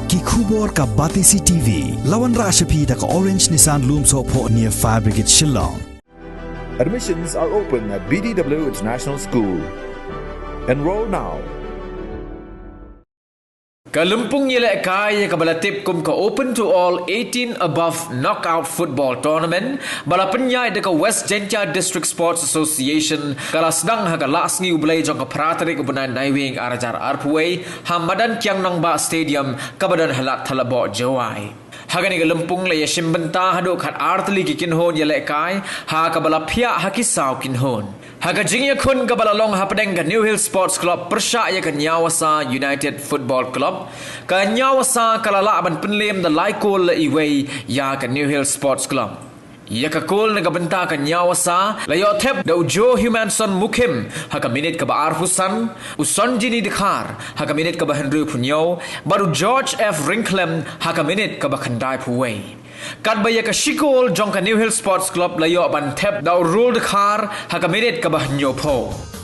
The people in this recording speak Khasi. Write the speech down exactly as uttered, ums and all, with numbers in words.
Ki khubor ka Batesi T V. La wanrah sha phi da ka Orange Nissan Lumsohphoh near Fire Brigade Shillong. Admissions are open at B D W International School. Enroll now. Ka lympung ïalehkai ïa kaba la tip kum ka Open to All eighteen Above Knockout Football Tournament ba la pynïaid da ka West Jaintia District Sports Association ka la sdang ha ka Lahsngi U Blei jong ka phra tarik u bnai Naiwieng ar hajar arphew wei ha madan Kiang Nangbah Stadium kaba don ha Lad Thalaboh, Jowai. Ha kane ka lympung la ïashim bynta haduh khat ar tylli ki kynhun ïalehkai ha kaba la phiah ha ki saw kynhun. Ha ka jingïakhun kaba la long hapdeng ka New Hill Sports Club pyrshah ïa ka Ñiawasa United Football Club, ka Ñiawasa ka la lah ban pynlem da lai kol la iwei ïa ka New Hill Sports Club. Ïa ka kol na ka bynta ka Ñiawasa la ïoh thep da u Joe Humanson Mukhim ha ka minit kaba arphew san, u Sonjini Dkhar ha ka minit kaba hynriewphew hynñiew bad u George F Ryngkhlem ha ka minit kaba khyndaiphew wei. Katba ïa ka shi kol jong ka New Hill Sports Club la ïoh ban thep da u Rul Dkhar ha ka minit kaba hynñiewphew.